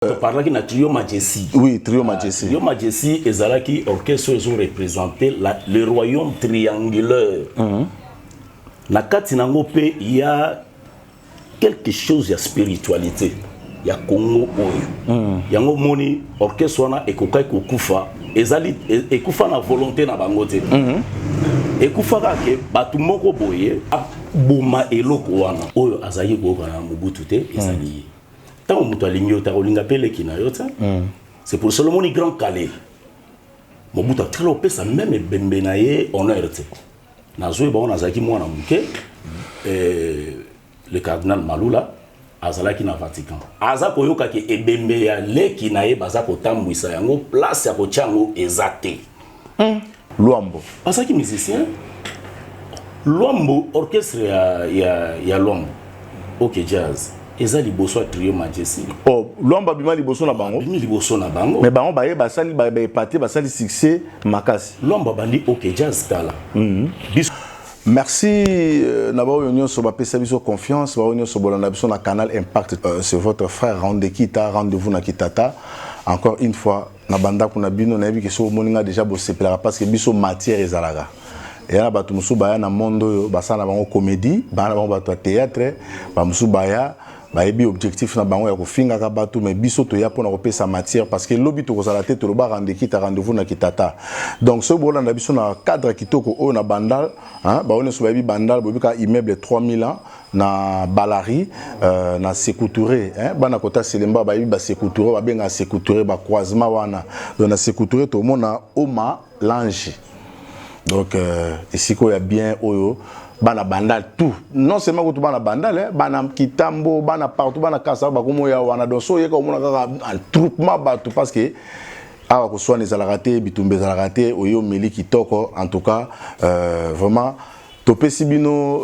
Toparlaki na Trio Majesty. Oui, Trio Majesty. Trio Majesty ezalaki orchestre oyo ezoreprésente le royaume triangulaire. Na kati nango mpe ya quelque chose ya spiritualité ya Congo oyo. Yango moni orchestre wana ekokaki kokufa, ezali ekufa na volonté na bango te. Ekufa kaka ke bato moko boye aboma eloko wana oyo azalaki koyoka na Mobutu te. Ezali ye, ntango moto alingi yo te, akolinga mpe eleki na yo te. C'est pour cela omoni Grand Kallé, Mobutu atikala opesa même ebembe na ye honneur te. Nazoyeba wana azalaki mwana moke. Le cardinal Malula azalaki na Vatican, aza koyoka ke ebembe ya leki na ye baza kotambwisa yango, place ya kotia yango eza te. Luambo. Azalaki musicien. Luambo, orchestre ya Luambo, OK Jazz, eza liboso ya Trio Majesty. Oh, Luambo abima liboso na bango. Abimi liboso na bango. Mais bango baye basali baepate, basali succès makasi. Luambo abandi OK Jazz kala. Biso Merci na baoyo nyonso bapesa biso confiance, baoyo nyonso bolanda biso na Canal Impact. C'est votre frère Rande Kita, rendez-vous na Kitata. Encore une fois, na bandako na bino, nayebi ke soki omoni nga déjà bosepelaka parce que biso matière ezalaka. Eya na bato mosusu baya na monde oyo basala na bango comédie, baya na bango bato ya théâtre, bamosusu baya bayebi objectif na bango ya kofingaka bato, mais biso toya mpona kopesa matière parce que lobi tokozala te. Toloba Rande Kita, rendez-vous na Kitata. Donc soki bolanda biso na cadre ya kitoko oyo na Bandal, hein, baoyo nyonso bayebi Bandal, boyebi kaka immeuble 3000 ans na Balari, na Sékou Touré, hein, bana kota Selemba bayebi ba Sékou Touré, babengaka Sékou Touré bacroisement wana. Donc na Sékou Touré tomona Oma Lange. Donc esika oyo ya bien oyo bana Bandal tout, non seulement kutu bana Bandal, eh, bana Kitambo, bana partout, bana Kasa bakomoya wana. Donc so oyeka omona kaka attroupement bato parce que awa koswana ezalaka te, bitumba ezalaka te, oye omeli kitoko. En tout cas, vraiment topesi bino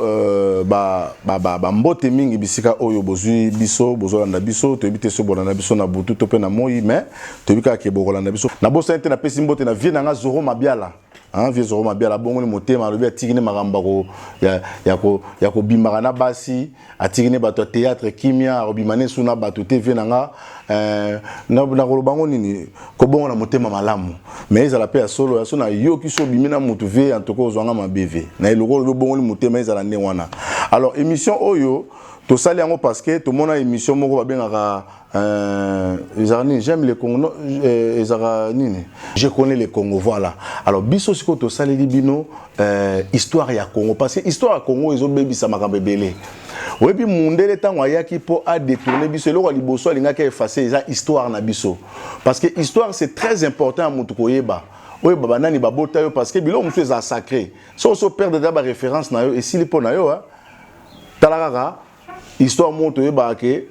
bambote mingi bisika oyo bozwi biso, bozolanda biso. Toyebi te so bolanda biso na butu to mpe na moi, mais toyebi kaka ke bokolanda biso. Nabosani te, napesi mbote na vieux na nga Zoro Mabiala, hein, vieux Zoro Mabiala abongoli motema, alobi atiki ne makambo ya kobimaka na basi, atiki ne bato ya théâtre kimia, akobima ne su na bato te. Vieux na nga, nakoloba ngo nini, kobongola motema malamu, mais ezala mpe ya solo ya so. Nayoki so obimi na motu, vieux, en tout cas ozwanga mabe. Vieux na eloko olobi obongoli motema, ezala ndenge wana. Alors émission oyo tosali yango parce que tomona émission moko babengaka ezalaka nini, J'aime le Congo, non, ezalaka nini, Je connais le Congo, voilà. Alors biso sikoyo tosaleli bino histoire ya Congo parce que histoire ya Congo ezobebisa makambo ebele. Oyebi mundele ntango ayaki mpo adétourne biso, eloko ya liboso alingaki effacer eza histoire na biso, parce que histoire, c'est très important ya motu koyeba, oyeba banani babota yo, parce que biloko mosusu eza sacré. Soki oso perdre ta baréférence na yo, esili mpo na yo. Tala kaka histoire moko toyebaka ke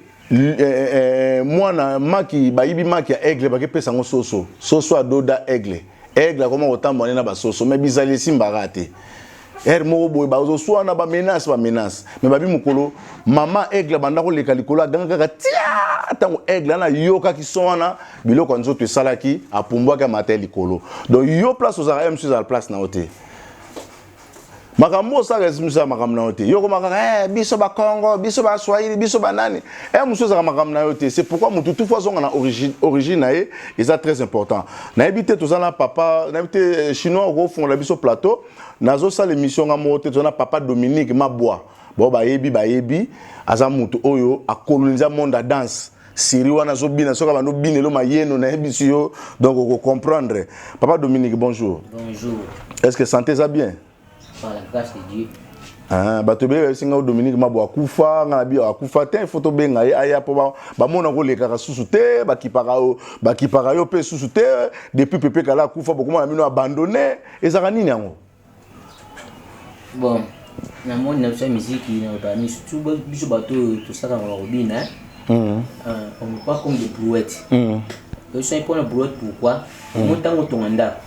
mwana maki bayibi maki ya aigle, bakepesa yango soso, soso adoda aigle, aigle akoma kotambola na basoso, mais bizali esimbaka te. Ere moko boye bazoswana, bamenace, bamenace, mais babi mokolo mama aigle banda koleka likolo, aganga kaka tia. Ntango aigle wana ayokaki son wana, biloko ya nzoto esalaki, apumbwaki, amata ya likolo. Donc yo place ozalaka ye mosusu ezala place na yo te. Makambo osalaka esi mosusu ya makambo na yo te. Yo koma kaka biso Bakongo, biso Baswahili, biso banani, mosusu ezalaka makambo na yo te. C'est pourquoi motu tout azonga na origine na ye, eza très important. Nayebi te, toza na papa, nayebi te, chinois okofungola biso plateau. Nazosala émission nga moko te, toza na papa Dominique Mabwa. Bao bayebi, bayebi, aza motu oyo akoloniza monde ya danse série wana, azobina soki abandi obina elo mayeno, nayebisi yo. Donc okocomprendre. Papa Dominique, bonjour. Bonjour. Est ce que santé eza bien? Par la grâce de Dieu. Ah, bato ebele bayebisi ngai Dominique Mabo akufa. Nga na bi akufa te, faut tobenga ye aya mpo bamona kolekaka susu te, bakipaka yo mpe susu te. Depuis Pepe Kala akufa, bokomona bino abandonné. Ezalaka nini yango? Bon, namoni na biso ya miziki na surtout biso bato oyo tosalaka na kobina, on n'est pas comme des brouettes. Tosali mpona brouette, pourquoi? Omoni ntango otonga ndako,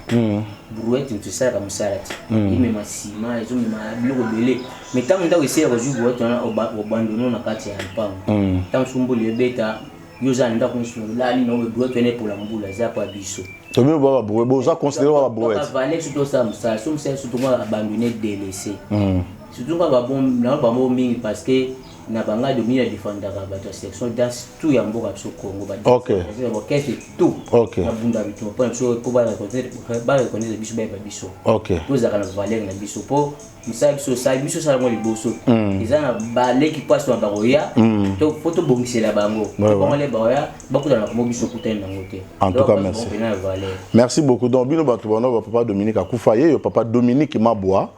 brouette moto esalaka mosala te, emema nsima, ezomema biloko ebele, mais ntango ndako eselaka, ozwi brouette wana, obandonner na kati ya mpango. Ntango so mbula ebeta, yo oza na ndako nyonso, olali na brouette wana epola mbula, eza po ya biso. Tomi ba babrouette, boza considéré ba babrouette. Bavale surtout osala mosala so mosala, surtout ngo abandonné, délaissé, surtout nga babon na bango mingi parce que Na banga Dominique adefendaka bato ya section danse tout ya mboka biso Congo, ba orchestre tout. Babunda bitumba mpona biso mpo bareconnaître biso, bayeba biso. Tozalaka na valeur na biso mpo mosala biso osali, biso osala yango liboso. Eza na baleki mpasi wana bakoya, po tobongisela bango, bango le bakoya bakutana na biso, okutani nango te. En tout cas, merci. Na valeur. Merci beaucoup. Donc bino bato bano, papa Dominique akufa, ye yo papa Dominique Mabwa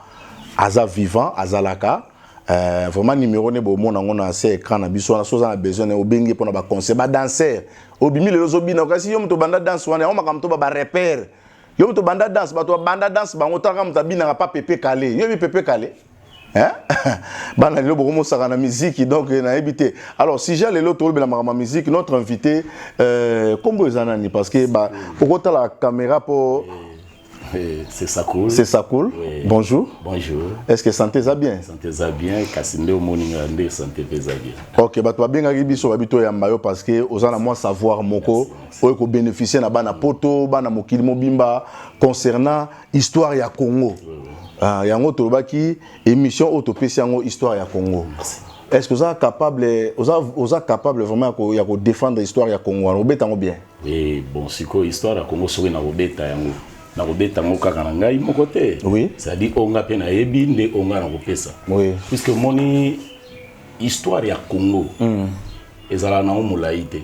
aza vivant, azalaka vraiment. Numéro ne bomona yango na se écran na biso wana. So oza na besoin na obengi mpona baconseil, badanser obimi lelo ozobina, kasi yo moto obanda danse wana, yango makambo to barepère. Yo moto obanda danse, bato babanda danse bango, talaka moto abinaka pa Pepe Kale. Yo yebi Pepe Kale, hein? Bana lelo bokomosaka na musique, donc nayebi te. Alors, sujet lelo, tolobela makambo ya musique. Notre invité, kombo eza nani? Parce que okotala caméra po C'est ça, cool. C'est ça, cool. Oui. Bonjour. Bonjour. Est-ce que santé eza bien? Santé eza bien, kasi nde omoni nga nde santé mpe eza bien. Ok, bato babengaki biso, babi toyamba yo parce que oza na mwa savoir moko oyo kobénéficie na bana poto, bana mokili mobimba, concernant histoire ya Congo. Ah, yango tolobaki émission oyo topesi yango histoire ya Congo. Est ce que oza capable, oza capable vraiment ya kodéfendre histoire ya Congo wana, obeta yango bien? E bon, sikoyo histoire ya Congo, soki nakobeta yango, nakobeta yango kaka na ngai moko te. C'est-à-dire oyo nga mpe nayebi nde oyo nga nakopesa. Puisque omoni, histoire ya Congo ezalaka nango molai te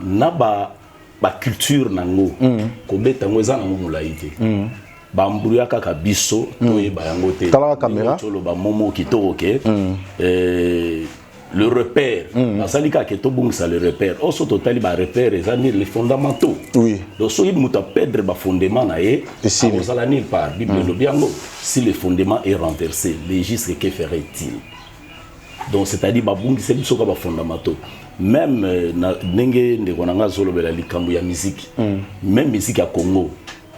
na baculture nango. Kobeta yango eza nango molai te. Bambrouya kaka biso toyeba yango te. Talaka caméra. Toloba momo kitoko ke le repère basali kaka ke tobongisa le repère oyo. So totali barepère, eza nini? Les fondamentaux. Donc soki moto aperdre bafondement na ye, Esili. akozala nulle part. Bible elobi yango: si le fondement est renversé, le juste, que ferait-il? Donc c'est-à-dire babungisi biso ka bafondamentaux. Même na ndenge ndeko na nga azolobela likambo ya musique, même musique ya Congo,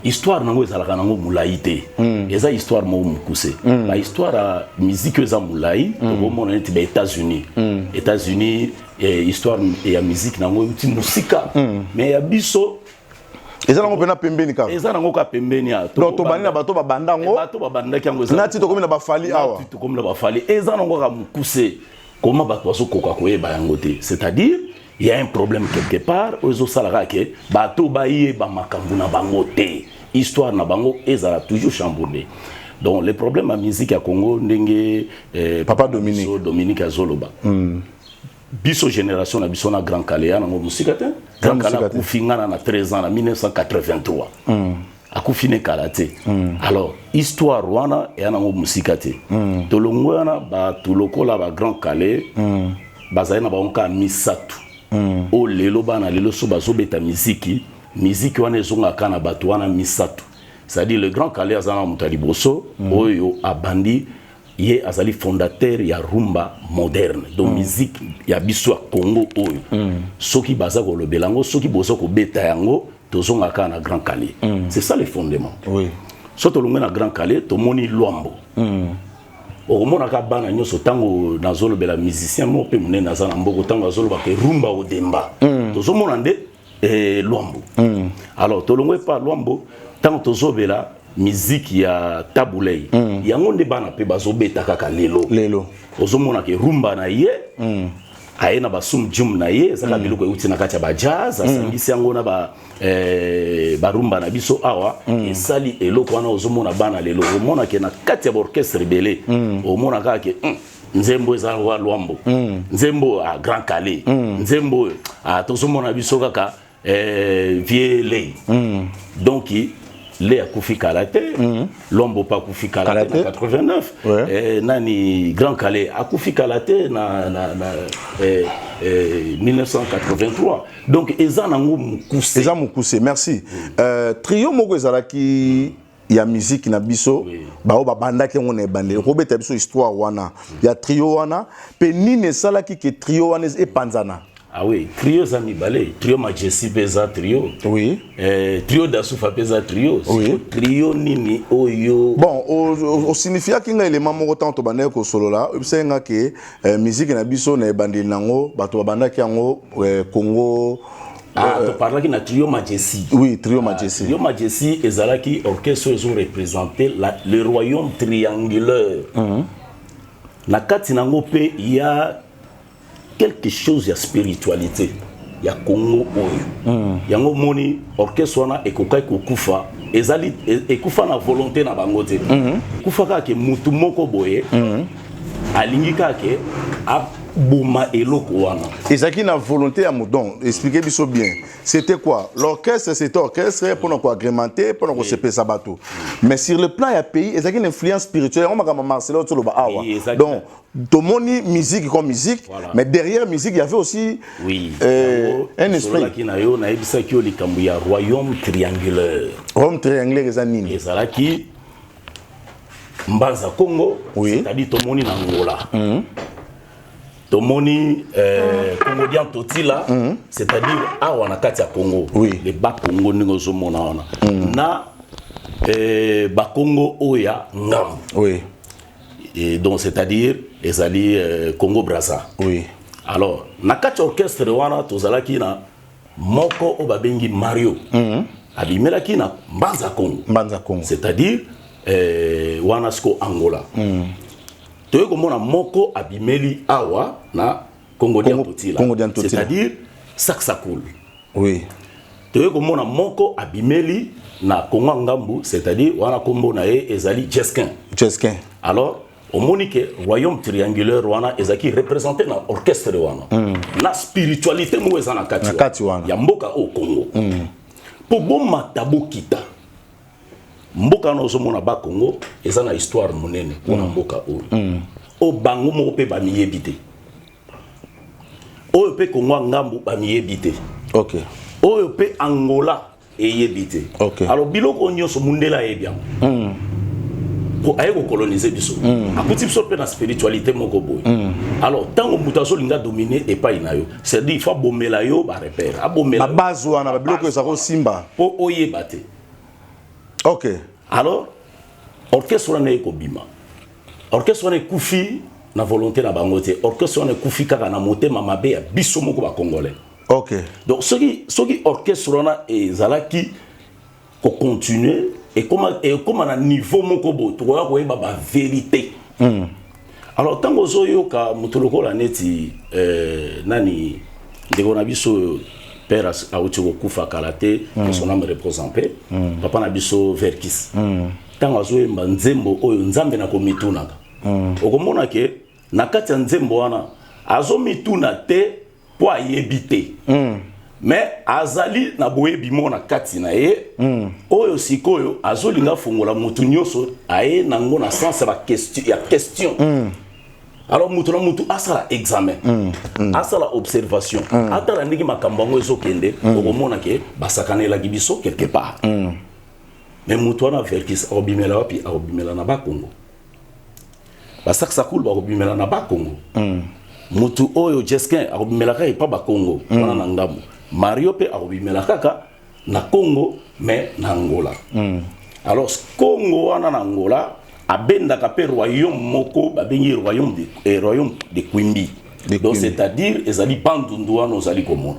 histoire nango ezalaka nango molai te. Eza histoire moko mokuse. Bahistoire ya musique oyo eza molai, tokomona neti baÉtats-Unis. États-Unis, histoire ya musique nango euti mosika, mais ya biso Eza nango mpena pembeni kaka. Eza nango kaka pembeni ya Donc tobandi na bato babanda yango. Bato babandaki yango. Nati tokomi na baFally awa. Nati tokomi na baFally, eza nango kaka mokuse. Koma bato bazokoka koyeba yango te, c'est-à-dire il y a un problème quelque part oyo ezosala kaka ke bato bayeba makambo na bango te, histoire na bango ezala toujours chamboulé. Donc le problème ya musique ya Congo, ndenge Papa Dominique. Biso Dominique azoloba, biso génération na biso na Grand Kale ya nango mosika te. Grand Kale Mosika te. akufi nga na 13 ans, na 1983. Akufi ne kala te. Alors histoire wana eya nango mosika te. Tolongwe wana, bato lokola baGrand Kale bazali na bango kaka misato oyo lelo bana lelo so bazobeta miziki, miziki wana ezongaka na bato wana misato. C'est-à-dire le Grand Kale aza na moto ya liboso oyo abandi, ye azali fondateur ya rumba moderne. Donc musique ya biso ya Congo oyo, soki baza kolobela yango, soki boza kobeta yango, tozongaka kaka na Grand Kale. C'est ça le fondement. So tolongwe na Grand Kale, tomoni Lwambo. Okomonaka bana nyonso, ntango nazolobela musicien moko mpe monene aza na mboko, ntango azolobaka rumba odemba, tozomona nde Lwambo. Alors tolongwe epa Lwambo, ntango tozobela miziki ya Tabu Ley, yango nde bana mpe bazobeta kaka lelo. Lelo. Ozomona ke rumba na ye, aye na basum jum na ye, ezaka biloko euti na kati ya bajazz, asangisi yango na barumba na biso awa, esali eloko wana. Ozomona bana lelo, omona ke na kati ya baorchestre ebele, omona kaka ke nzembo eza wa Lwambo, nzembo a Grand Kale, nzembo oyo tozomona biso kaka vieux Ley. Donc Ley akufi kala te, Lwambo mpe akufi kala Kala te na te. 89. Nani, Grand Kale akufi kala te na 1983. Donc eza nango mokuse. Eza mokuse, merci. Trio moko ezalaki ya musique na biso, bao babandaki yango na ebandeli. Okobeta biso histoire wana ya trio wana mpe nini esalaki ke trio wana epanzana? Ah oui, trio eza mibale. Trio Majesty mpe eza trio. Trio Dasufa mpe eza trio. Sikoyo trio nini oyo? Bon, osignifiaki nga élément moko ntango tobandaki kosolola. Oyebisaki nga ke musique na biso na ebandeli nango, bato babandaki yango Congo. Ah, toparlaki na trio Majesty. Oui, trio Majesty. Trio Majesty ezalaki orchestre oyo ezoreprésente le royaume triangulaire. Na kati nango mpe ya quelque chose ya spiritualité ya Congo oyo. Yango moni orchestre wana ekokaki kokufa, ezali ekufa na volonté na bango te. Ekufa kaka ke mutu moko boye alingi kaka ke aboma eloko wana. Ezalaki na volonté ya moto. Donc expliquez biso bien, c'était quoi l'orchestre? C'était orchestre mpona koagrémenter, mpona kosepesa bato, mais sur le plan ya pays ezalaki na influence spirituelle. Yango makambo Marcelo toloba awa. Donc tomoni musique comme musique, mais derrière musique il y avait aussi un esprit. Nasololaki na yo, nayebisaki yo likambo ya royaume triangulaire. Royaume triangulaire eza nini? Ezalaki Mbanza Congo, c'est-à-dire tomoni na Angola, tomoni Congo dia Ntotila, c'est-à-dire awa na kati ya Congo, le Bakongo ndenge ozomona wana, na Bakongo oyo ya ngambo. Et donc c'est-à-dire ezali Congo Brazza. Alors na kati ya orchestre wana tozalaki na moko oyo babengi Mario, abimelaki na Mbanza Congo. Mbanza Congo. C'est-à-dire wana siko Angola. Toyei komona moko abimeli awa na Congo dia Ntotila. Congo dia Ntotila. C'est-à-dire Saksakul. Toyei komona moko abimeli na Congo ya ngambu, c'est-à-dire wana nkombo na ye ezali Jeskin. Jeskin. Alors omoni ke royaume triangulaire wana ezalaki représenté na orchestre wana, na spiritualité moko eza na kati. Na kati wana. Ya mboka oyo Congo, mpo bomata bokita mboka wana, ozomona Bakongo eza na histoire monene mpona mboka oyo, oyo bango moko mpe bamiyebi te, oyo mpe Kongo ya ngambu bamiyebi te, oyo mpe Angola eyebi te. Alors biloko oyo nyonso, mundele ayebi yango po aye kocoloniser biso, akuti biso mpe na spiritualité moko boye. Alors ntango moto azolinga dominer epai na yo, c'est-à-dire il faut abomela yo barepères, abomela yo babase wana, babiloko eza kosimba. Mpo oyeba te. Alors orchestre wana ekobima, orchestre wana ekufi na volonté na bango te. Orchestre wana ekufi kaka na motema mabe ya biso moko bacongolais. Donc soki orchestre wana ezalaki kocontinuer, ekoma na niveau moko boye, tokoya koyeba bavérité. Alors ntango ozoyoka moto lokola neti nani, ndeko na biso oyo père awuti kokufa kala te, que son âme repose en paix, papa na biso Verkis, ntango azoyemba nzembo oyo Nzambe na komitunaka, okomona ke na kati ya nzembo wana azomituna te mpo ayebi te, mais azali na boyebi moko na kati na ye, oyo sikoyo azolinga afongola motu nyonso aye nango na sens ya baquestion, ya question. Alors motu na motu asala examen, asala observation, atala ndenge makambo yango ezokende. Okomona ke basakanelaki biso quelque part. Mais motu wana Verkis akobimela wapi? Akobimela na Bakongo. Basaksakulu bakobimela na Bakongo. Motu oyo Jeskin akobimela kaka epa Bakongo wana na ngambo. Mario mpe akobimela kaka na Congo, mais na Angola. Alors Congo wana na Angola abendaka mpe royaume moko babengi royaume de Kwimbi. De Donc Kwimbi. c'est-à-dire ezali Bandundu wana ozali komona.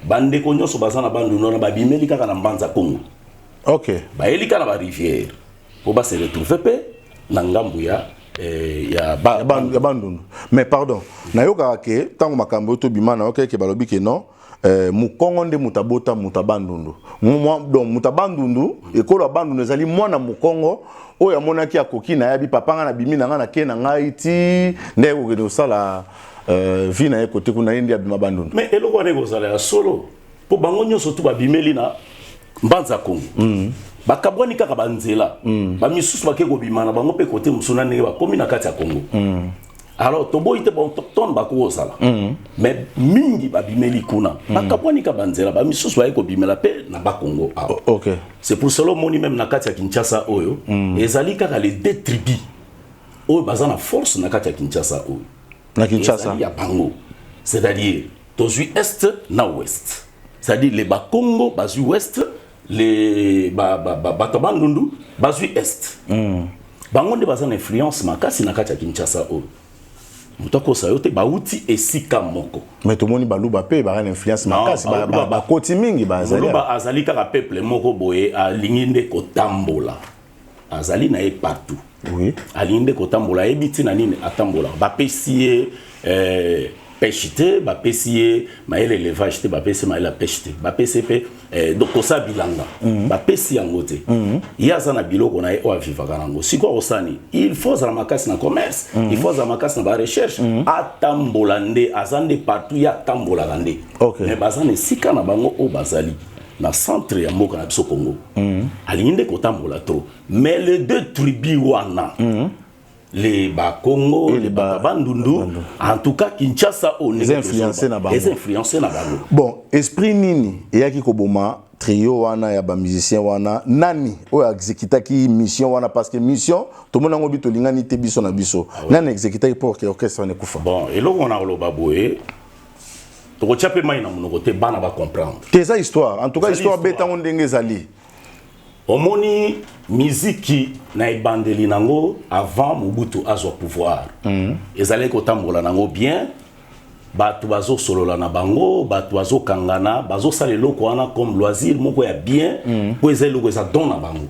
Bandeko nyonso baza na Bandundu wana babimeli kaka na Mbanza Congo. Bayeli kaka na barivière mpo base retrouve mpe na ngambu ya ba, Ya Bandundu. Mais pardon, nayokaka ke ntango makambo oyo tobima, nayokaki ke balobi ke non, mokongo nde moto abota moto ya Bandundu. Donc moto ya Bandundu, ekolo ya Bandundu ezali mwana mokongo oyo amonaki akoki na yebi papa nga na bimi na nga na ke na ngai ti nde ekokende kosala vie na ye kote kuna, ye nde abima Bandundu. Mais eloko wana ekozala ya solo, mpo bango nyonso tu babimeli na Mbanza Kongo. Bakabwani kaka banzela. Bamisusu bake kobima na bango mpe kote mosusu na ndenge bakomi na kati ya Congo. Alors toboyi te, baautochtone bakozala, mais mingi babimeli kuna, bakabwani ka banzela, bamisusu baye kobimela mpe na Bakongo awa. C'est pour cela omoni même na kati ya Kinshasa oyo, ezali kaka les deux tribus oyo baza na force na kati ya Kinshasa oyo. Na Kinshasa. Ezali ya bango, c'est-à-dire tozwi est na ouest, c'est-à-dire les Bakongo bazwi ouest, les bato ya Bandundu bazwi est. Bango nde baza na influence makasi na kati ya Kinshasa oyo. Moto akosa yo te, bauti esika moko. Mais tomoni Baluba mpe baka na influence Non, makasi. Bakoti mingi bazali. Moluba azali kaka peuple moko boye alingi nde kotambola, azali na ye partout. Alingi nde kotambola, ayebi ntina nini atambolaka. Bapesi ye pêche te, bapesi ye mayele élevage te, bapesi ye mayele ya pêche te, bapesi ye mpe donc kosala bilanga, bapesi yango te. Ye aza na biloko na ye oyo avivaka nango. Sikoyo akosala nini? Il faut azala makasi na commerce, il faut azala makasi na barecherche, atambola nde, aza nde partout, ye atambolaka nde. Mais baza na esika na bango oyo bazali na centre ya mboka na biso Congo. Alingi nde kotambola trop, mais les deux tribus wana, les Bakongo, les Bandundu, en tout cas Kinshasa oyo Eza influencé na bango. Eza influencé na bango. Bon, esprit nini eyaki koboma trio wana ya bamusicien wana? Nani oyo exécutaki mission wana? Parce que mission tomoni yango, bi tolingani te biso na biso. Nani exécutaki pour que orchestre wana ekufa? Bon, eloko wana koloba boye, tokotia mpe mai na monoko te, bana bacomprendre. Te, eza histoire en tout cas. Ezali histoire. Histoire. Betango ndenge ezali. Omoni, miziki na ebandeli nango, avant Mobutu azwa pouvoir, ezalaki kotambola nango bien. Bato bazosolola na bango, bato bazokangana, bazosala eloko wana comme loisir moko ya bien, mpo eza eloko eza don na bango.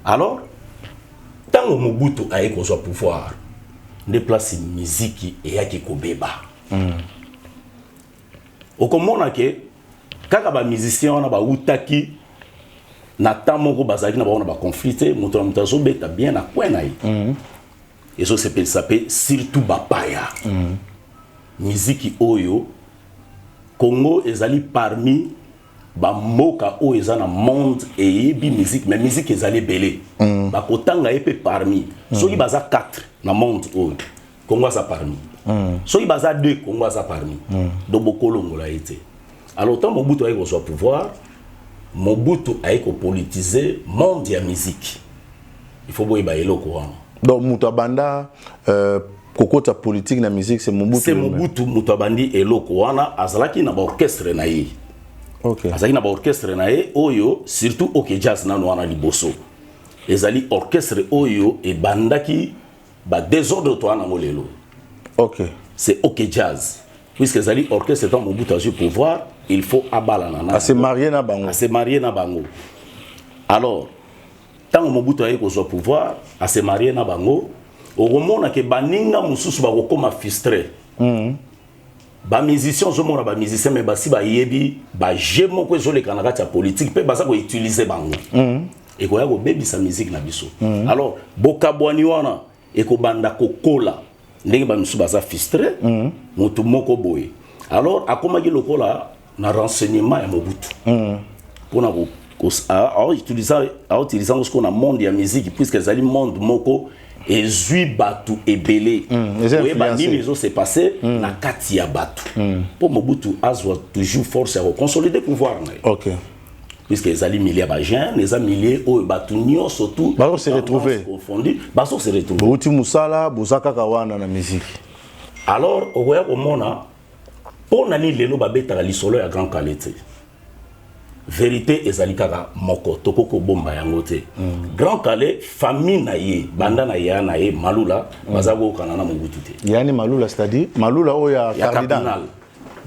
Alors ntango Mobutu aye kozwa pouvoir, nde place miziki eyaki kobeba. Okomona ke kaka bamusicien wana bautaki na temps moko, bazalaki na bango na baconflit te, moto na moto azobeta bien na coin na ye, ezosepelisa mpe surtout bapaya. Miziki oyo Congo ezali parmi bamboka oyo eza na monde eyebi musique, mais musique ezali ebele, bakotanga ye mpe parmi. Soki baza 4 na monde oyo, Congo aza parmi. Soki baza 2, Congo aza parmi. Donc bokolongola ye te. Alors ntango Mobutu aye kozwa pouvoir, Mobutu aye kopolitiser monde ya musique. Il faut boyeba eloko wana. Donc moto abanda kokota politique na musique, c'est Mobutu C'est lui-même. Mobutu moto abandi eloko wana. Azalaki na baorchestre na ye. Azalaki na baorchestre na ye oyo, surtout OK Jazz nano wana liboso, ezali orchestre oyo ebandaki badésordre to wana yango lelo. C'est OK Jazz, puisque ezali orchestre, ntango Mobutu azwi pouvoir, il faut abalana na Ase marié na bango. Ase marié na bango. Alors ntango Mobutu aye kozwa pouvoir, ase marié na bango, okomona ke baninga mosusu bakokóma frustré. Bamusicien, ozomona bamusicien, mais basi bayebi baje moko ezoleka na kati ya politique mpe baza koutiliser bango, ekoya kobebisa musique na biso. Alors bokabwani wana ekobanda kokola ndenge bamisusu baza frustré. Motu moko boye alors akomaki lokola na renseignement ya Mobutu mpona autiliser yango sikoyo na monde ya musique, puisque ezali monde moko ezwi bato ebele. Eza Oyeba influencé. nini ezose passer na kati ya bato, mpo Mobutu azwa toujours force ya koconsolider pouvoir na ye, puisque ezali milieu ya bajeune, eza milieu oyo bato nyonso tu Bazo se retrouver. Confondu, bazo se retrouver. Bouti mosala, boza kaka wana na musique. Alors okoya komona mpo na nini lelo babetaka lisolo ya Grand Kallé te. Vérité ezali kaka moko, tokoki kobomba yango te. Grand Kallé, famille na ye, banda na ya na ye Malula, baza koyokana na Mobutu te. Yani Malula, c'est-à-dire Malula oyo ya Ya cardinal? Cardinal.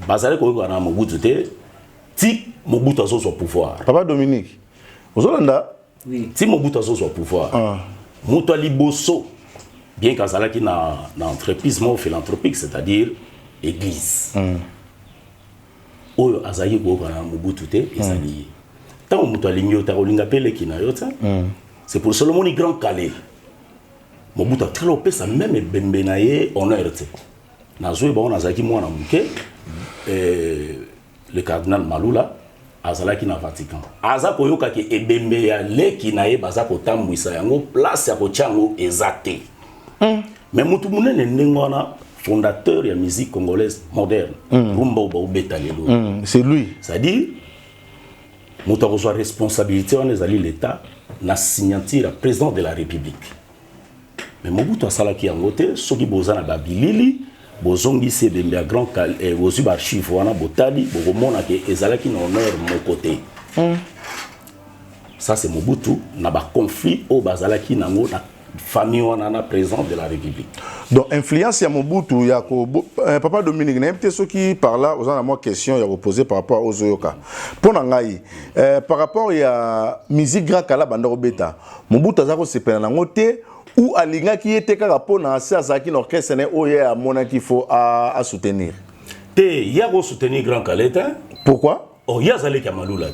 Bazali koyokana na Mobutu te ti Mobutu azozwa pouvoir. Papa Dominique, ozolanda? Oui. Ti Mobutu azozwa pouvoir, moto ya liboso, bien qu'azalaki na entreprise moko philanthropique, c'est-à-dire église, oyo azalaki koyokana na Mobutu te, ezali ye. Ntango moto alingi yo te, akolinga mpe eleki na yo te. C'est pour cela omoni Grand Kallé, Mobutu atikala kopesa même ebembe na ye honneur te. Nazoyeba wana azalaki mwana moke, le cardinal Malula azalaki na Vatican, aza koyoka ke ebembe ya leki na ye baza kotambwisa yango, place ya kotia yango eza te. Mais motu monene ndenge wana, fondateur ya musique congolaise moderne, rumba oyo baobeta lelo, C'est lui. C'est-à-dire moto akozwa responsabilité wana ezali l'État na signature ya président de la République. Mais Mobutu asalaki yango te. Soki boza na babilili, bozongisi ebembe ya Grand bozwi baarchive wana, botali, bokomona ke ezalaki na honneur moko te. Ça, c'est Mobutu na baconflit oyo bazalaki nango na famille wana na président de la République. Donc influence ya Mobutu ya ko papa Dominique, nayebi te soki par là oza na mwa question ya koposer par rapport ozoyoka. Mpo na ngai, par rapport ya musique Grand Kallé banda kobeta, Mobutu aza kosepela nango te. Ou alingaki ye te kaka mpo na se azalaki na orchestre na ye oyo ye amonaki faut asoutenir? Te, ye akosoutenir Grand Kallé te. Pourquoi? Oh, ye azaleki ya Malula.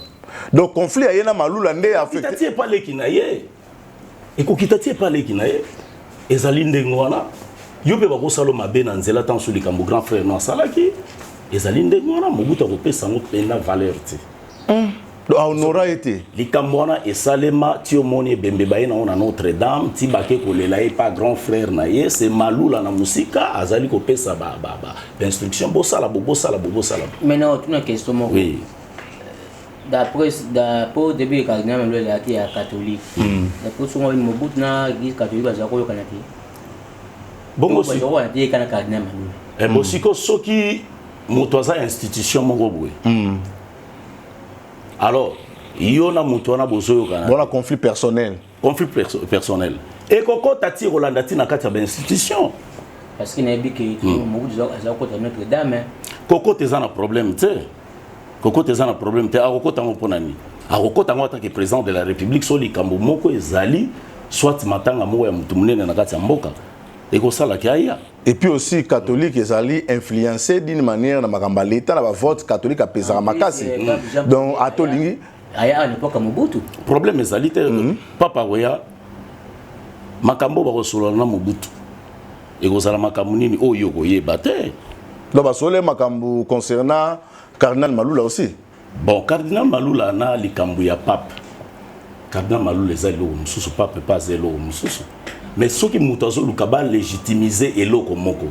Donc conflit aye na Malula nde affecté? Ti epa leki na ye, ekokita ti epa leki na ye. Ezali ndenge wana. Yo mpe bakosala mabe na nzela ntango so likambo grand frère no asalaki, ezali ndenge wana. Mobutu akopesa yango mpenza valeur te. Donc ahonora ye te. Likambo wana esalema ti omoni ebembe baye nango na Notre Dame, ti bake kolela ye pa grand frère na ye. Se Malula na mosika azali kopesa bainstruction: bosala bo, bosala bo, bosala bo. Maintenant, tuna question moko. Oui. D'après au début, cardinal Malula ezalaki ya catholique. D'après songo, Mobutu na église catholique bazala koyokana te. Bongo bazala te kana cardinal Malula. Bon, siko soki moto aza institution moko boye, alors yo na moto wana bozoyokana. Bona conflit personnel. Conflit personnel ekokota ti ekolanda ti na kati ya bainstitution. Parce que nayebi ke Mobutu aza kota Notre Dame. Kokota eza na problème te, kokota eza na problème te. Akokota yango mpona nini? Akokota yango atake président de la République. So likambo moko ezali, soit matanga moko ya motu monene na kati ya mboka, ekosalaki aya. Et puis aussi, catholique ezali influencé d'une manière na makambo ya l'état, na bavote catholique apesaka makasi. Donc atolingi. Aya à l'époque ya Mobutu. Problème ezali te. Papa akoya, makambo bakosolola na Mobutu ekozala makambo nini oyo okoyeba te. Donc basole makambo concernant cardinal Malula aussi? Bon, cardinal Malula na likambo ya pape, cardinal Malula eza eloko mosusu, pape mpe aza eloko mosusu. Mais soki moto azoluka balégitimize eloko moko,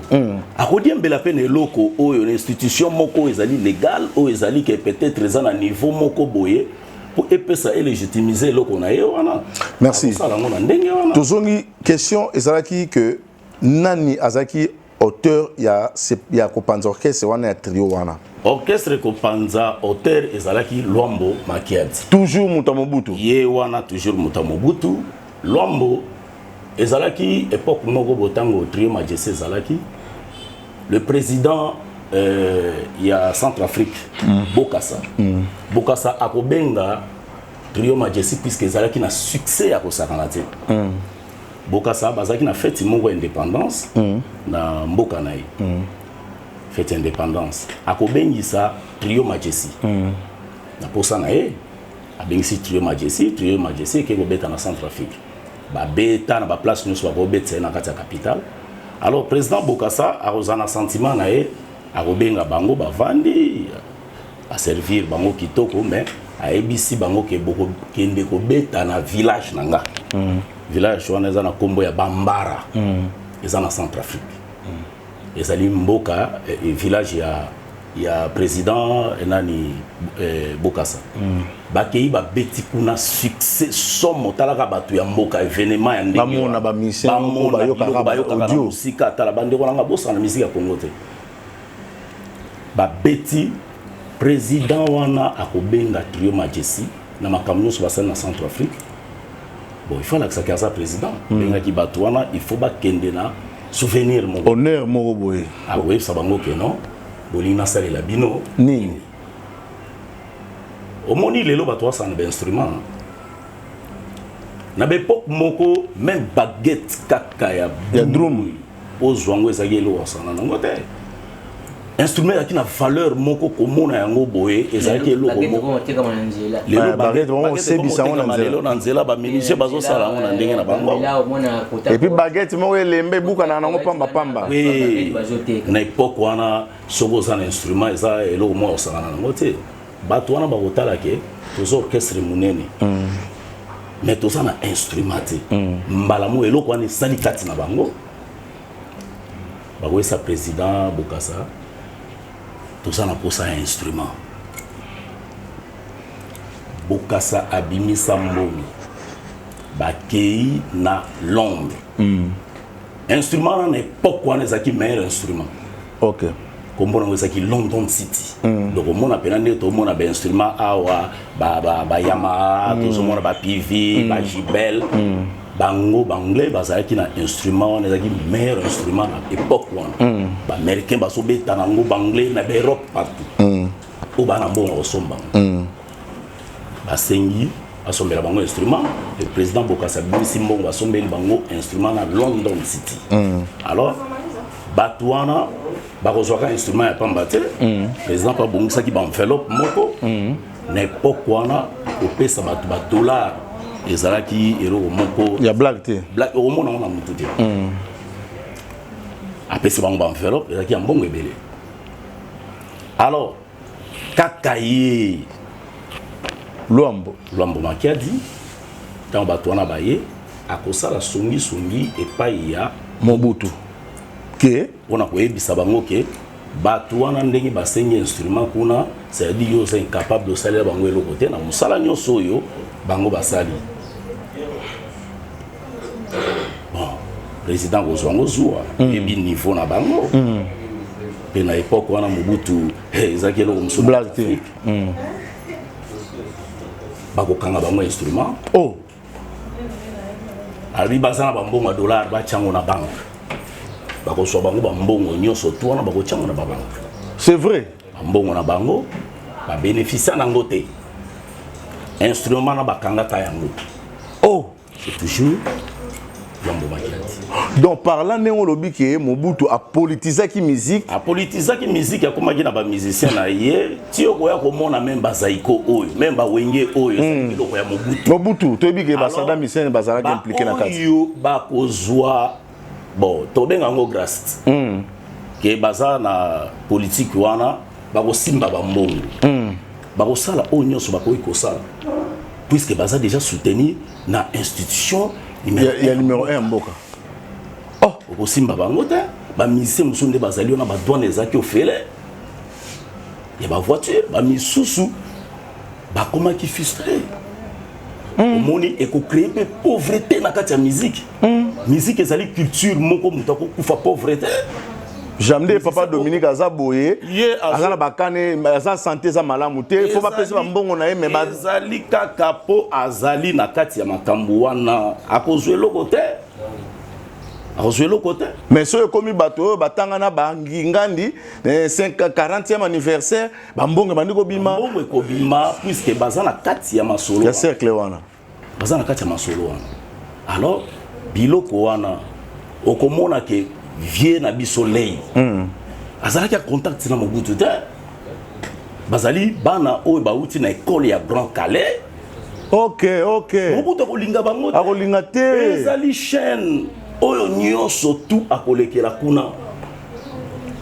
akodiembela mpe na eloko oyo, na institution moko oyo ezali légal, oyo ezali ke peut-être eza na niveau moko boye, mpo epesa elégitimize eloko na ye wana. Merci. Akosala yango na ndenge wana. Tozongi question ezalaki ke nani azalaki auteur ya kopanza orchestre wana ya trio wana? Orchestre kopanza, auteur ezalaki Lwambo Makiadi. Toujours moto ya Mobutu? Ye wana, toujours moto ya Mobutu. Lwambo ezalaki époque moko botango trio Majesté ezalaki, le président ya Centrafrique, Bokassa. Bokassa akobenga trio Majesté puisque ezalaki na succès ya kosakana te. Bokassa bazalaki na fête moko ya indépendance na mboka na ye. Fête ya indépendance, akobengisa trio Majesté. Na posa na ye, abengisi trio Majesté. Trio Majesté eke kobeta na Centrafrique, babeta na baplace nyonso bakobetisa ye na kati ya capitale. Alors président Bokassa akozala na sentiment na ye, akobenga bango, bavandi, aservir bango kitoko, mais ayebisi bango ke bokokende kobeta na village na nga. Village wana eza na nkombo ya Bambara, eza na Centrafrique. Ezali mboka, village ya président nani, Bokassa. Bakei, babeti kuna, succès somo. Talaka bato ya mboka, événement ya ndenge Bamona wana. Bamusicien moko Bamona bayokaka biloko bayokaka na audio. mosika. Tala bandeko nanga, bosala na misiki ya Kongo te. Babeti, président wana akobenga trio Majesté na makambo nyonso basali na Centrafrique. Bon, il faut alakisaki aza président. Bengaki bato wana, il faut bakende na souvenir moko. Honneur moko boye. Akoyebisa bango ke non, bolingi nasalela bino nini? Omoni lelo bato basala na bainstrument, na baépoque moko même baguette kaka ya Ya drum. Ozwa yango, ezalaki eloko asala nango te. Instrument ezalaki na valeur moko, komona yango boye ezalaki eloko moko. Otekama na nzela. Lelo Baguette bango osebisa yango na ekomotekama nzela. Lelo na nzela, bamusicien bazosala yango na ndenge na bango. Et puis baguette moko elembe, ebukanaka nango pambapamba. Oui. Bazoteka. Na époque wana, soki oza na instrument, eza eloko moko osangana nango te. Bato wana bakotala ke toza orchestre monene, mais toza na instrument te. Mbala moko eloko wana esali kati na bango, bakoyesa président Bokassa: toza na posa ya instrument. Bokassa abimisa mbongo, bakei na Londres. Instrument wana na époque wana ezalaki meilleur instrument. Kombo nango ezalaki London City. Donc omona mpena ndenge tomona bainstrument awa, baYamaha, tozomona baPV, baJBL. Bango baanglais bazalaki na instrument wana, ezalaki meilleur instrument na époque wana. Baaméricain bazobeta nango, baanglais na baEurope partout, oyo baa na mbongo kosomba yango. Basengi Asombela bango instrument. Le président Bokassa abimisi mbongo, asombeli bango instrument na London City. Alors bato wana bakozwaka instrument ya pamba te. Président mpe abongisaki baenveloppe moko. Na époque wana, kopesa bato badollar ezalaki eloko moko ya blague te. Blague okomona ngo na motu te. Apesi bango baenveloppe, ezalaki ya mbongo ebele. Alors kaka ye Lwambo. Lwambo Makiadi, ntango bato wana baye, akosala songisongi epai ya Mobutu ke mpona koyebisa bango ke bato wana ndenge basengi instrument kuna, c'est-à-dire yo oza incapable, osalela bango eloko te na mosala nyonso oyo bango basali. Bon, président kozwa yango zuwa, yebi niveau na bango mpe na époque wana Mobutu ezalaki eloko mosusu na Blague te. Afrique. Bakokanga bango instrument. Oh. Alobi baza na bambongo ya dollar, batyango na banque. Bakozwa bango bambongo nyonso tu wana, bakotyango na babanque. C'est vrai. Bambongo na bango babénéficia nango te, instrument na bakangaka yango. Oh. C'est toujours Lwambo Makiadi. Donc par là, ndenge olobi ke Mobutu apolitisaki musique. Apolitisaki musique, akomaki na bamusicien na ye ti okoya komona même bazaiko oyo, même bawenge oyo, ezali biloko ya Mobutu. Mobutu, toyebi ke basadam Hussein bazalaki impliqué na kati. Oyo bakozwa, bon, tobenga yango grâce ke baza na politike wana, bakosimba bambongo, bakosala oyo nyonso bakoki kosala, puisque baza déjà soutenir na institution ya, ya numéro 1 ya mboka. Oh, okosimba bango te. Bamusicien mosusu nde bazali wana, badouane ezalaki ofele ya bavoiture, bamisusu bakomaki frustré. Omoni, ekocréer mpe pauvreté na kati ya musique. Musique ezali culture moko moto akokufa pauvreté. Jamais. Papa Dominique aza boye, Ye aza na bakane, aza santé eza malamu te, fo bapesa bambongo na ye me Ezali kaka mpo azali na kati ya makambo wana, akozwa eloko te, akozwa eloko te. Mais soki ekomi bato oyo batanga na bangingandi, 40e anniversaire, bambongo ebandi kobima. Mbongo ekobima puisque baza na kati ya masolo ya wana. Cercle wana. Baza na kati ya masolo wana. Alors biloko wana, okomona ke vie na biso lei azalaki ya contact na Mobutu te. Bazali bana oyo bauti na ekole ya Grand Kallé. Mobutu akolinga bango te. Akolinga te. Ezali chaîne oyo nyonso tu akolekela kuna,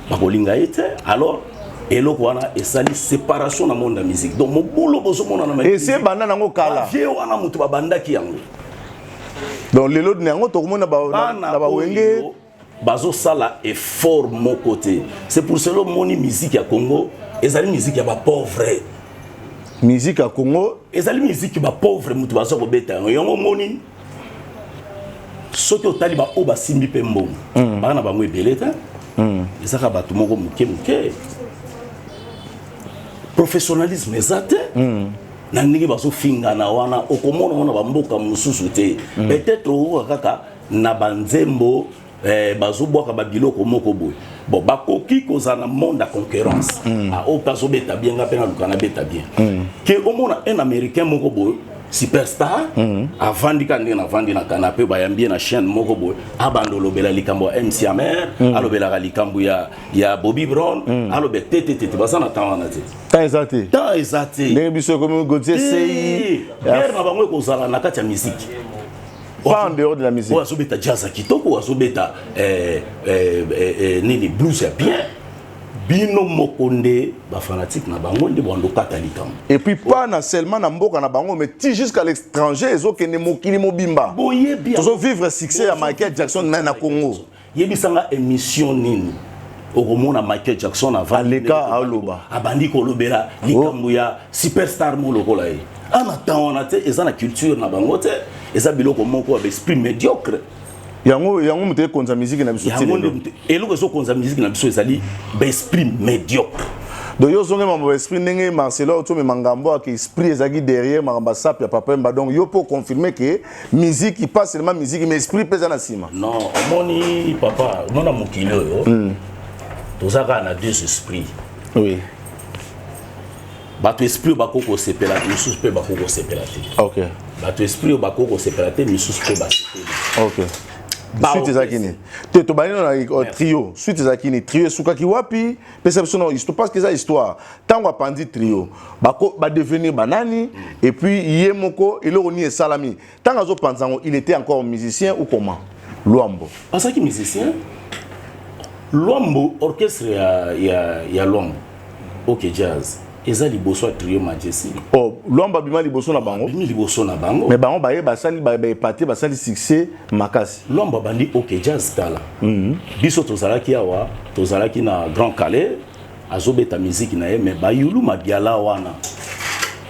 bakolinga ye te. Alors eloko wana esali séparation na monde ya musique. Donc mobulu bozomona na Esi ebanda nango kala. Vie wana, moto babandaki yango. Donc lelo na yango tokomona Bana na bawenge oyo bazosala effort moko te. C'est pour cela omoni musique ya Congo ezali musique ya bapauvre. Musique ya Congo. Ezali musique bapauvre moto baza kobeta yango. Yango omoni, soki otali baoyo basimbi mpe mbongo, baa na bango ebele te, ezaka bato moko moke moke. Professionnalisme eza te na ndenge bazofingana wana. Okomona wana bamboka mosusu te. Peut-être okoka kaka na banzembo, bazobwaka babiloko moko boye. Bon, bakoki kozala na monde ya concurrence. Ah, oyo mpe azobeta bien, nga mpe naluka nabeta bien. Ke omona un Américain moko boye, superstar, avandi kaka ndenge navandi na canapé, bayambi ye na chaîne moko boye, abanda olobela likambo ya MC Hammer, alobelaka likambo ya Bobby Brown, alobe te te te te. Baza na temps wana te. Temps eza te. Temps eza te. Ndenge biso ekomi Gautier Sei. Guerre na bango ekozala na kati ya musique. Pas en dehors de la musique. Oyo azobeta jazz ya kitoko, oyo azobeta nini, blues ya bien, bino moko nde bafanatike na bango nde bando kata likambo. Et puis pas na seulement na mboka na bango, mais ti jusqu'à l'étranger, ezokende mokili mobimba. Boyebi. Tozovivre succès ya Michael Jackson na Congo. Yebisanga, émission nini okomona Michael Jackson avant Aleka, aloba. Abandi kolobela likambo ya superstar mo lokola ye ana temps wana te? Eza na culture na bango te, eza biloko moko ya baesprit médiocre. Yango moto ekonza musique na biso ti Yango nde lelo. Eloko ezokonza musique na biso ezali baesprit médiocre. Donc yo ozongi mambo ya esprit, ndenge Marcelo otomema ngambo ake esprit ezalaki derrière makambo ya sape ya Papa Wemba. Donc yo mpo confirmer ke musique, pas seulement musique, mais esprit mpe eza na nsima. Non, omoni papa, omona mokili oyo, toza kaka na deux esprits. Bato esprit oyo bakoki kosepela, misusu mpe bakoki kosepela te. Bato esprit oyo bakoki kosepela te, misusu mpe basepeli. Suite ezalaki nini te? Tobandi na trio, suite ezalaki nini? Trio esukaki wapi? Pesa biso na histoire, parce que eza histoire. Ntango apandi trio, badevenir banani? Et puis ye moko, eloko nini esalami ntango azopanza yango? Il était encore musicien ou comment, Lwambo? Azalaki musicien, Lwambo. Orchestre ya Lwambo, OK Jazz, eza liboso ya Trio Majesty. Oh, Lwambo abima liboso na bango? Abimi liboso na bango. Mais bango baye basali, baepate, basali succès makasi. Lwambo abandi OK Jazz kala. Biso tozalaki awa, tozalaki na Grand Calais, azobeta miziki na ye, mais bayulu Mabiala wana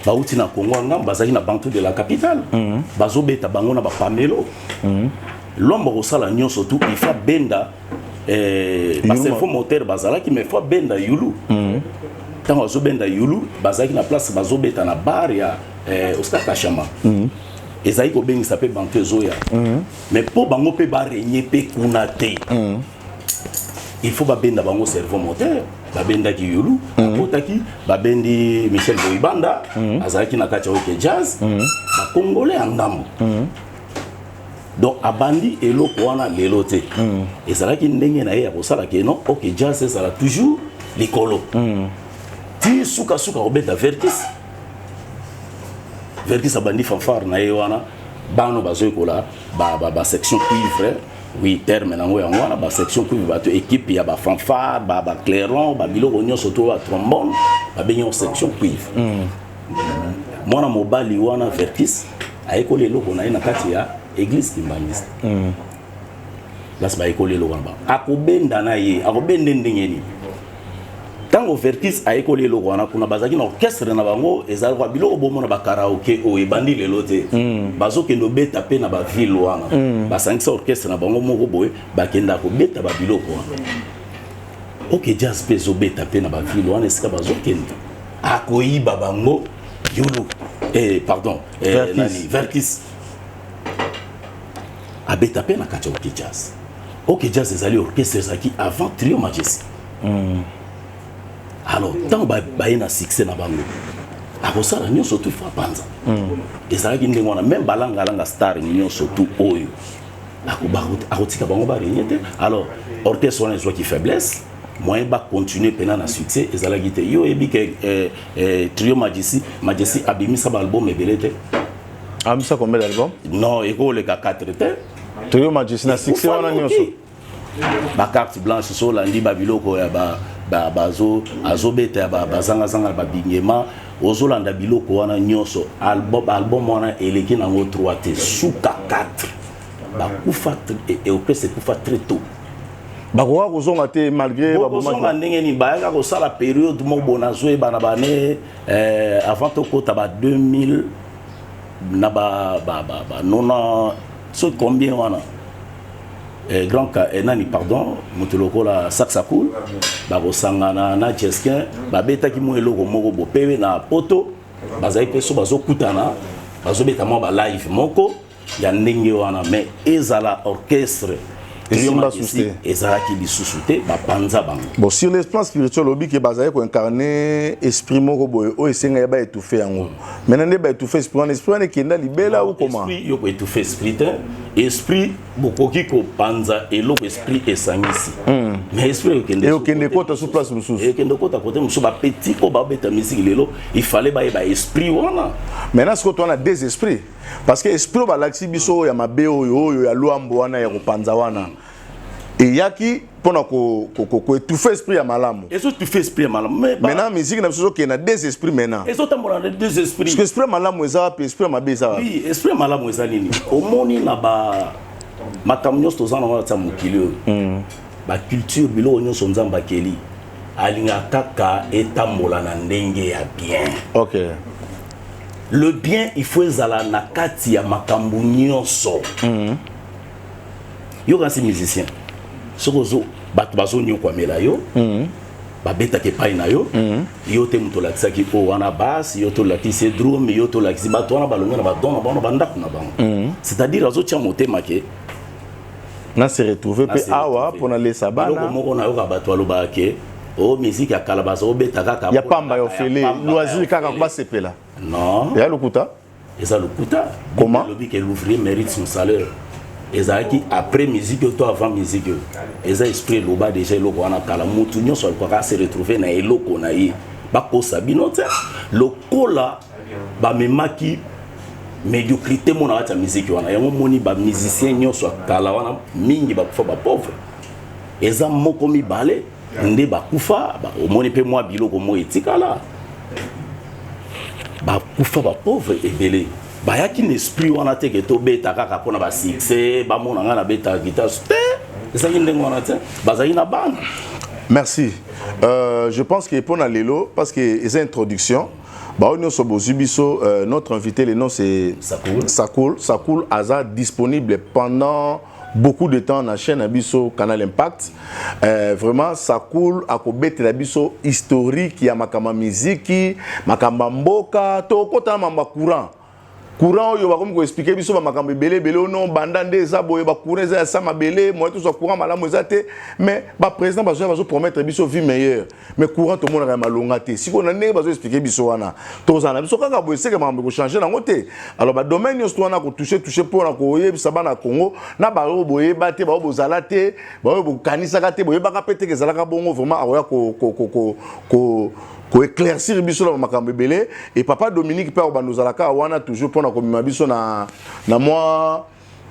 bauti na Congo ya ngambo, bazalaki na Bantu de la Capitale, bazobeta bango na bapamelo. Lwambo kosala nyonso tu, il faut benda bacerveau moteur bazalaki, mais faut benda Yulu. Ntango azobenda Yulu, bazalaki na place bazobeta na bar ya Oscar Kashama. Ezalaki kobengisa mpe bantu ezoya, mais mpo bango mpe barégner mpe kuna te, il faut babenda bango cerveau moteur. Babendaki Yulu, akotaki, babendi Michel Boibanda, azalaki na kati ya OK Jazz, bakongole ya ngambo. Donc abandi eloko wana lelo te. Ezalaki ndenge na ye ya kosala ke non, OK Jazz ezala toujours likolo ti sukasuka kobeta Verckys. Verckys abandi fanfare na ye wana, bano bazoyekola basection cuivre. Oui, terme nango yango wana, basection cuivre, bato équipe ya bafanfare, baclairon, babiloko nyonso to batrombone, babengi yango section cuivre. Mwana mobali wana Verckys ayekoli eloko na ye na kati ya église kimbangiste, place bayekoli eloko wana. Bango akobenda na ye, akobende ndenge nini? Ntango Verckys ayekoli eloko wana kuna, bazalaki na orchestre na bango, ezalaka biloko bomona bakaraoke oyo ebandi lelo te. Bazokende obeta mpe na baville wana, basangisa orchestre na bango moko boye, bakendaka kobeta babiloko wana. OK Jazz mpe ezobeta mpe na baville wana. Esika bazokende, akoyiba bango Yulu, pardon, nani, Verckys abeta mpe na kati ya OK Jazz. OK Jazz ezali orchestre ezalaki avant Trio Majesty. Alors ntango baye na succès na bango, akosala nyonso tu fa panza. Ezalaki ndenge wana, même balangalanga star nyonso tu oyo akotika bango barégner te. Alors orchestre wana ezwaki faiblesse, moyen bacontinue mpena na succès ezalaki te. Yo oyebi ke Trio Majesty abimisa baalbum ebele te. Abimisa combien d'album? Non, ekoleka 4 te. Trio Majesty na succès wana nyonso? Bacarte blanche, so olandi babiloko ya bazo azobeta ya bazangazanga na babingema, ozolanda biloko wana nyonso, album wana eleki nango 3 te, suka 4. Bakufa, orchestre ekufa très tôt. Bakoka kozonga te malgré? Kozonga ndenge nini? Bayaka kosala période moko boye, nazoyeba na bane avant tokota ba 2000 na ba nona soki combien wana, grand nani, pardon, moto lokola Saxacool bakosangana na Jeskin, babetaki mwa eloko moko bo mpe na poto. Bazali mpe so bazokutana, bazobeta mwa balive moko ya ndenge wana, mais ezala orchestre Esimba susu te. Ezalaki lisusu te, bapanza bango. Bon, sur le plan spirituel, olobi ke bazali koincarne esprit moko boye oyo esengaki baétouffe yango. Maintenant nde baétouffe esprit wana, esprit wana ekenda libela ou comment? Esprit yo koétouffe esprit te. Esprit, bokoki kopanza eloko esprit esangisi, mais esprit ekokende. Ekokende kota sur place mosusu. Ekende kota kote mosusu. Bapeti oyo babeta misiki lelo, il fallait bayeba esprit wana. Maintenant sikoyo towana deux esprits, parce que esprit oyo balakisi biso, oyo ya mabe, oyo ya Lwambo wana ya kopanza wana, eyaki mpona koétouffe esprit ya malamu. Ezoétouffe esprit ya malamu, mais Maintenant musique na biso ezokende na deux esprits maintenant. Ezotambola na deux esprits. Parce que esprit ya malamu eza wapi? Esprit ya mabe eza wapi? Oui, esprit ya malamu eza nini? Omoni na ba makambo nyonso toza nango na tia mokili oyo, baculture, biloko nyonso Nzambe akeli, alingaka kaka etambola na ndenge ya bien. Le bien, il faut ezala na kati ya makambo nyonso. Yo kasi musicien, soki ozo bato bazonyokwamela yo, babetaka epai na yo, yo te moto olakisaki oyo wana basse, yo te olakisi ye drum, yo te olakisi bato wana, balongi na badon na bango na bandako na bango, c'est-à-dire azotia motema ke na se retrouve mpe awa mpona lesa biloko bana. Moko nayoka bato balobaka ke O musique ya kala bazobeta kaka ya pamba, ya ofele, loisir kaka, basepela. Non. Ya lokuta. Eza lokuta. Comment? Elobi ke l'ouvrier mérite son salaire. Ezalaki après musique oyo to avant musique oyo? Eza esprit eloba déjà eloko wana kala. Motu nyonso alukaka se retrouver na eloko na ye. Bakosa bino te. Lokola bamemaki médiocrité mo na kati ya musique wana, yango moni bamusicien nyonso ya kala wana mingi bakufa bapauvre. Eza moko mibale nde bakufa, omoni mpe mwa biloko moko etikala. Bakufa bapauvre ebele. Bayaki na esprit wana te ke tobeta kaka mpona basuccès, bamona ngai nabetaka guitare te. Ezalaki ndenge wana te, bazalaki na bana. Merci. Je pense que mpona lelo, parce que eza introduction, baoyo nyonso bozwi biso, notre invité, le nom c'est Sakoul. Sakoul. Sakoul aza disponible pendant beaucoup de temps na chaîne na biso Canal Impact. Vraiment Sakoul akobetela biso historique ya makambo ya miziki, makambo ya mboka. Tokokota na mambo ya courant. Courant oyo bakomi koexpliquer biso bamakambo ebele ebele. Ono banda nde eza boye, bacourant eza ya sa mabele, moye tozwa courant malamu eza te. Mais baprésident bazoya, bazopromettre biso vie meilleure, mais courant tomonaka ya malonga te. Sikoyo na ndenge bazoexpliquer biso wana, tozala na biso kaka boye, seke makambo ekochange nango te. Alors badomaine nyonso to wana kotouche touche mpona koyebisa bana Congo na baoyo boyeba te, baoyo bozala te, baoyo bokanisaka te, boyebaka mpe teke ezalaka bongo. Vraiment akoya ko koéclaircir biso na makambo ebele. E papa Dominique mpe akobanda ozalaka wana toujours mpona komema biso na mwa,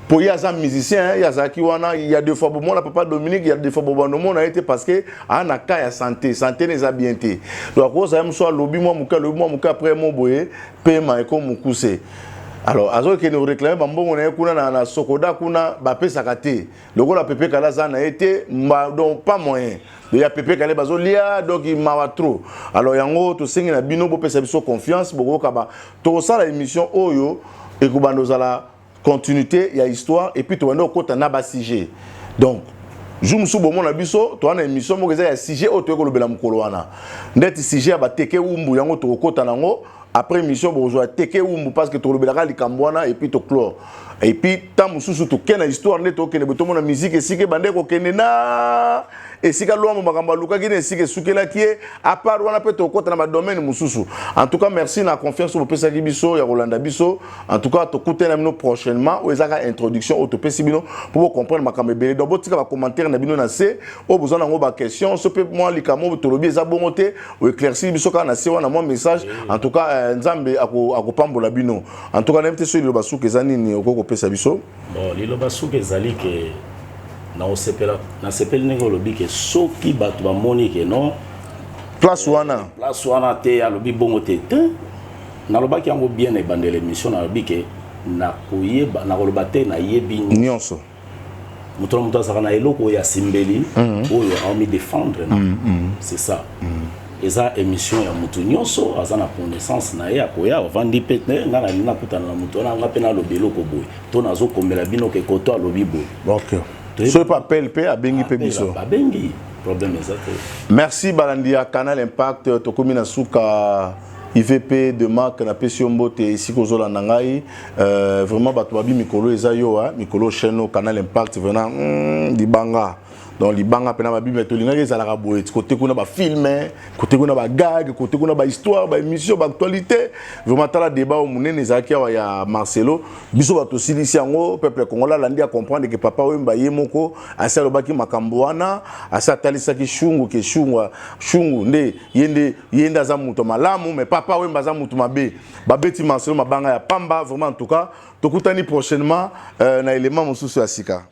po ye aza musicien, ye azalaki wana. Il y a deux fois bomona papa Dominique, il y a deux fois bobanda omona ye te, parce que aa na cas ya santé, santé ne eza bien te. Donc akozala moso alobi mwa moke, alobi mwa moke, après mo boye pema eko mokuse. Alors azokende koréclamer bambongo na ye kuna na Sokoda kuna, bapesaka te. Lokola Pepe Kala aza na ye te, donc pas moyen ya Pepe Kale bazolia, donc mawa trop. Alors yango tosengi na bino, bopesa biso confiance. Bokoyoka ba tokosala émission oyo ekobanda ozala continuité ya histoire, et puis tobanda kokota na basujet. Donc jour mosusu bomona biso toza na émission moko eza ya sujet oyo toyei kolobela mokolo wana, ndeti sujet ya bateke umbu. Yango tokokota nango après émission. Bokozwa teke umbu parce que tokolobelaka likambo wana, et puis toclore. Et puis ntan mosusu tokende na histoire nde tokende boye, tomona musique esika ebande kokende na esika Lwambo makambo alukaki na esika esukelaki ye. À part wana mpe tokokɔta na badomaine mosusu. En tout cas, merci na confiance oyo bopesaki biso ya kolanda biso. En tout cas, tokutani na bino prochainement. Oyo ezaka introduction oyo topesi bino mpo bocomprendre makambo ebele. Donc botika bacommentaire na bino na se oyo boza nango, baquestion so mpe mwa likambo oyo tolobi eza bongo te, oéclaircir biso kaka na se wana mwa message. En tout cas, Nzambe akopambola bino. En tout cas, nayebi te so liloba suka eza nini okoki kopesa biso. Bon, liloba suka ezali ke naosepela, nasepeli ndenge olobi ke soki bato bamoni ke non, place wana, place wana te, alobi bongo te. Te, nalobaki yango bien na ebandela émission. Nalobi ke nakoyeba, nakoloba te nayebi nyonso. Moto na moto azalaka na eloko oyo asimbeli, oyo aomi défendre na. C'est ça. Eza émission ya motu nyonso aza na connaissance na ye, akoya, avandi mpe te. Ngai nalingi nakutana na moto wana, nga mpe nalobi eloko boye, to nazokomela bino ke koto alobi boye. Ok, soki mpe appel mpe abengi mpe biso. Babengi, problème eza te. Merci balandi ya Canal Impact. Tokomi na suka. IVP de marque, napesi yo mbote esika ozolanda ngai. Vraiment bato babi mikolo eza yo mikolo chaîne Canal Impact vraiment libanga. Donc libanga mpena babi, me tolingaki ezalaka boye: kote kuna bafilm, kote kuna bagag, kote kuna bahistoire, baémission, baactualité. Vraiment tala débat oyo monene ezalaki awa ya Marcelo. Biso bato tosilisi yango. Peuple congolais alandi, acomprendre ke papa Wemba ye moko asi alobaki makambo wana, asi atalisaki Shungu ke Shungu, Shungu nde ye, nde ye nde aza moto malamu, mais papa Wemba aza moto mabe. Babeti Marcelo mabanga ya pamba. Vraiment, en tout cas, tokutani prochainement na élément mosusu ya sika.